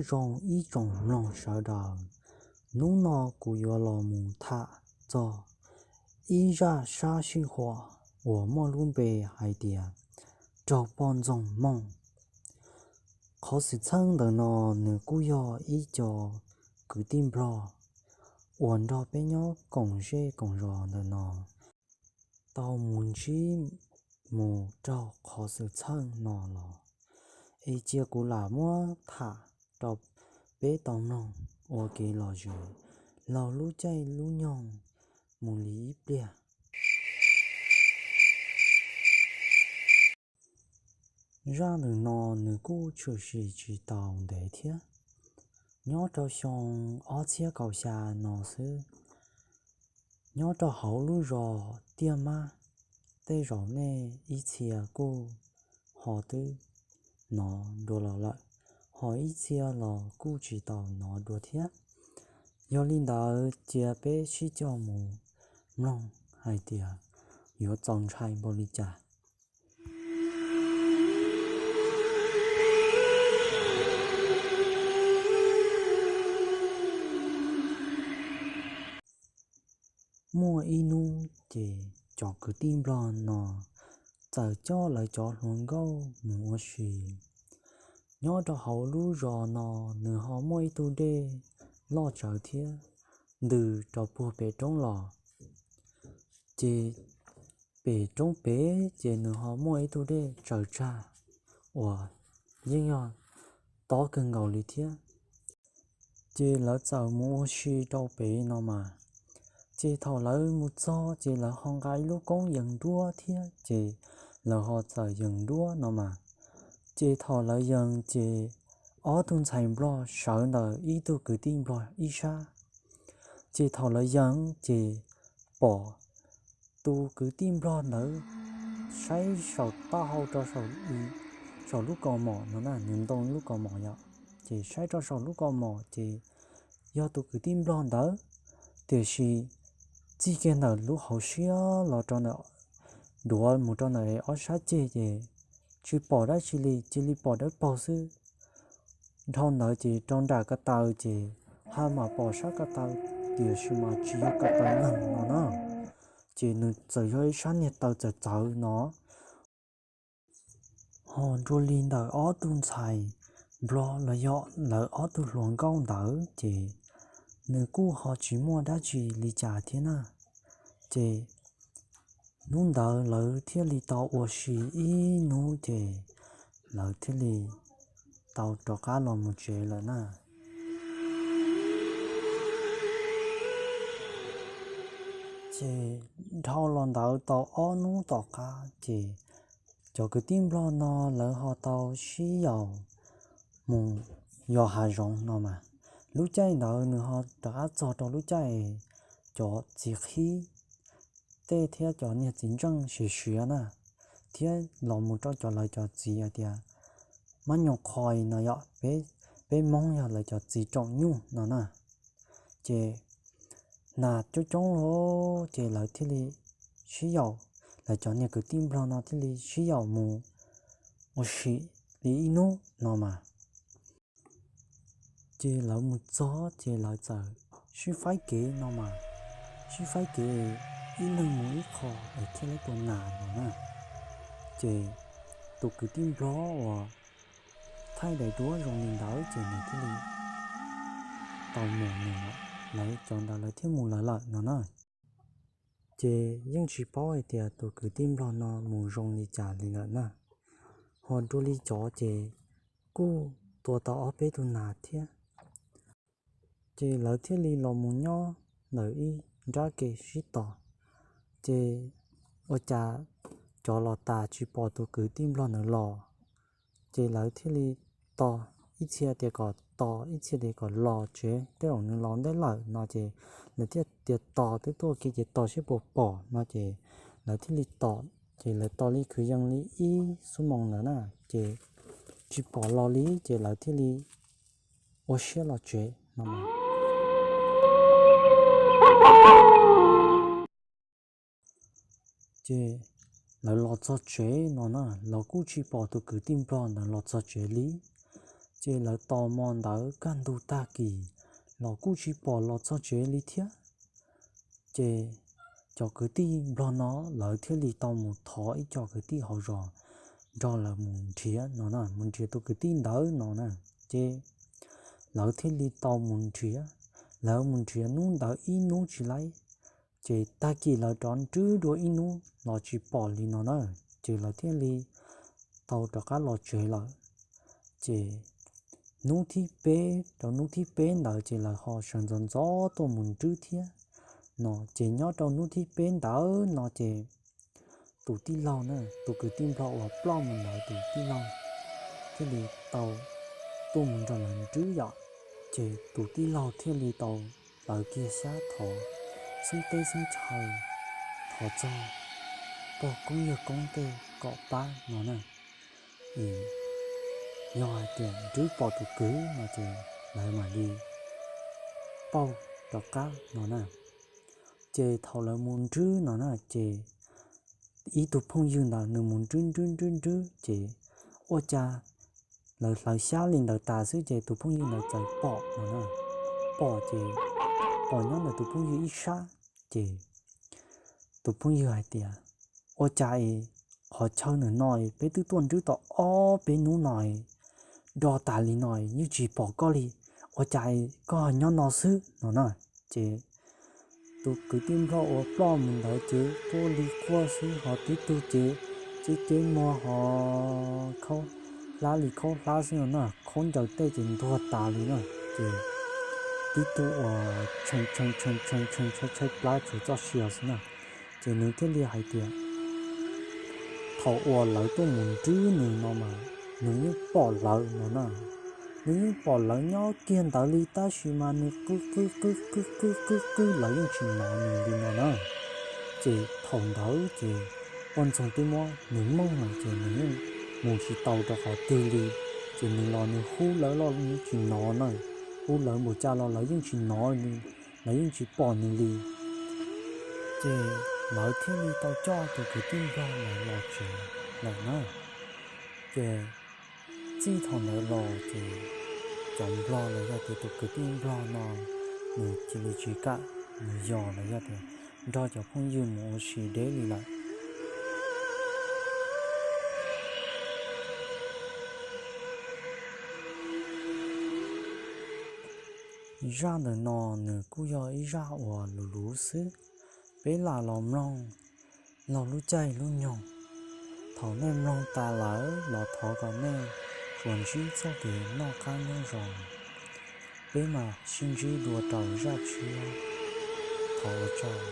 Zoo ib tsoom mloog sawv daws, hnub no kuv yuav los mus tham txog ib zaj sab sij huam uas muaj lub npe hais tias raug poj ntxoog mooj. Qhov xwm txheej ntawm no nws kuj yog ib co kwv tij Nplog uas nrog peb nyob koom zej koom zos ntawm no tau mus ntsib mus raug qhov xwm txheej no los, es cia kuv lam muab tham rau peb tau mloog ua kev lom zem laug lub caij lub nyoog mus li ib pliag. Zaj ntawm no nws kuj tshwm sim tsis tau ntev thiab, nyob rau xyoo ob txhiab kaum xya no xwb, nyob rau hauv lub zos Tiaj Mab. Tej zaum nej ib txhia kuj ho twb hnov dua los lawm, ho ib txhia los kuj tsis tau hnov dua thiab. Yog li ntawd cia peb sib coj mus mloog hais tias yuav txaus ntshai npaum li cas. Muaj ib hnub ces cov kwv tij Nplog no txawm coj lawv cov hluas nkauj mus ua si. Nyob rau hauv lub zos no nws ho muaj ib tug dej loj tsawv thiab ntws rau puag pem roob los. Ces pem roob pem ces nws ho muaj ib tug dej tsaws tsag uas yeej yog tob kawg nkaus li thiab. Ces lawv txawm mus ua si rau pem no mas, ces thaum lawv mus txog ces lawv ho nqa ib lub koob yees duab thiab ces lawv ho txawm yees duab no mas, ces thaum lawv yees ces ob tug ntxhais Nplog sawv ntawm ib tug kwv tij Nplog ib sab. Ces thaum lawv yees ces pom tus kwv tij Nplog ntawd saib saum taub hau rau saum lub kaus mom no na, nws ntoo lub kaus mom yom, ces saib rau saum lub kaus mom ces yog tus kwv tij Nplog ntawd, tiam sis txij kiag ntawm lub hauv siab los rau ntawm duav mus rau ntawm ob sab ceg ces tsis pom dab tsi li, cia li pom dawb paug xwb. Dhau ntawd ces rau nram ko taw ces haj mam pom sab ko taw, tiam sis mas tsis yog ko taw neeg no na, ces nws txawm yog ib sab niag taw txawv txawv no. Ho dua li ntawm ob tug ntxhais Nplog los yog lawv ob tug hluas nkauj ntawd ces nws kuj ho tsis muaj dab tsi li cas thiab na. Ces hnub ntawd lawv thiaj li tau ua si ib hnub ces lawv thiaj li tau rov qab los mus tsev lawm na. Ces dhau los ntawd tau ob hnub tom qab ces cov kwv tij Nplog no lawv ho tau sib yaum mus yos hav zoov no mas. Lub caij ntawd nws ho rov qab txog rau lub caij cov txiv qhib tej thiab cov niag txiv ntseej siav siav na, thiab los mus rau cov lawv cov txiv hais tias mab nyuam qhoi no yom, peb Hmoob yog lawv cov txiv tsoom nyuj no na. Ces nas coob coob lawm ces lawv thiaj li sib yaum, lawv cov niag kwv tij Nplog no thiaj li sib yaum mus ua si li ib hnub no mas. Ces lawv mus txog ces lawv txawm sib faib kev no mas, sib faib kev ib leeg mus ib qho es thiaj li tau nas no na. Ces tus kwv tij Nplog uas thaij daim duab zoo li ntawd ces nws thiaj li tau mus nws lawm, lawv cov ntawd lawv thiaj mus lawv lawm no na. Ces yeej tsis paub hais tias tus kwv tij Nplog no mus zoo li cas li lawm na. Ho dua li cov ces kuj tua tau ob peb tug nas thiab. Ces lawv thiaj li los mus nyob ntawm ib nrab ke sib tos. Ces ua cas cov los tas tsis pom tus kwv tij Nplog ntawd los, ces lawv thiaj li tos, ib txhia tias kom tos, ib txhia tias kom los tsev, tej zaum nws los ntej lawm no ces lawv thiaj tias tos twb tuaj kiag ces tos seb puas pom no ces lawv thiaj li tos. Ces lawv tos li kwv yees li ib xuab moos ntawd na, ces tsis pom los li ces lawv thiaj li ua siab los tsev no. Ces lawv los txog tsev no na los kuj tsis pom tus kwv tij Nplog ntawd los txog tsev li. Ces lawv tos hmo ntawd kaj ntug tag kis los kuj tsis pom los txog tsev li thiab. Ces cov kwv tij nplog no lawv thiaj li tau mus thov ib co kwv tij hauv zos nrog lawv mus nrhiav no na, mus nrhiav tus kwv tij ntawd no na. Ces lawv thiaj li tau mus nrhiav, lawv mus nrhiav hnub ntawd ib hnub tsis laib, ces tag kis lawv rov nrhiav dua ib hnub los tsis pom li no na. Ces lawv thiaj li tau rov qab los tsev lawm. Ces hnub thib peb, rau hnub thib peb ntawd ces lawv ho sawv ntxov ntxov tuaj mus nrhiav thiab no. Ces nyob rau hnub thib peb ntawd no ces tus tij laug na, tus kwv tij nplog uas ploj mus ntawd tus tij laug thiaj li tau tuaj mus nrog lawv nrhiav yom. Ces tus tij laug thiaj li tau plawv kiag xyab thov xeeb teb xeeb chaw, thov txog pog koob yawg koob tej kom pab no na. Yog hais tias nrhiav pom tus kwv no ces lawv mam li pauj rov qab no na. Ces thaum lawv mus nrhiav no na ces ib tug phooj ywg ntawd nws mus nrhiav nrhiav nrhiav nrhiav ces ua cas lawv hlawv xyab li ntawd tas xwb ces tus phooj ywg ntawd txawm pom no na. Pom ces pom nyob ntawm tus phooj ywg ib sab. Ces tus phooj ywg hais tias, ua cas es qhov chaw ntawm no peb twb tuaj nrhiav tau ob peb hnub no do tas li no yeej tsis pom koj li, ua cas koj nyob no xwb no na. Ces tus kwv tij nplog uas ploj mus ntawd ces quaj li quaj xwb ho tib tug ces cev cev muag ho khaub hlab li khaub hlab xwb no na, khaub ncaws tej ces ntuag tas li na. Ces tib tug uas tshee tshee tshee tshee tshaib tshaib plab tshuav txoj sia xwb na. Ces nws thiaj li hais tias thaum uas lawv tuaj mus nrhiav nws no mas nws yeej pom lawv no na. Nws yeej pom lawv nyob kiag ntawd li tab sis mas nws qw qw qw qw qw qw qw lawv yeej tsis hnov nws li no na. Ces thaum ntawd ces poj ntxoog twb muab nws mooj lawm ces nws yeej mus tsis tau rau qhov twg li. Ces nws los nws hu lawv los nws tsis hnov na, hu lawv npaum cas los lawv yeej tsis hnov li, lawv yeej tsis pom nws li. Ces lawv thiaj li tau coj tus kwv tij nplog ntawd los tsev lawm na. Ces txij thaum ntawd los ces cov nplog los yog tias tus kwv tij nplog no nws cia li tsis kam mus yos los yog tias nrog cov phooj ywg mus ua si deb li lawm. Zaj ntawm no nws kuj yog ib zaj uas luv luv xwb, peb lam los mloog laug lub caij lub nyoog. Thaum nej mloog tas lawm los thov kom nej tsuas ntsib txoj kev noj qab nyob zoo. Peb mam sib ntsib dua rau zaj tshiab. Thov ua tsaug.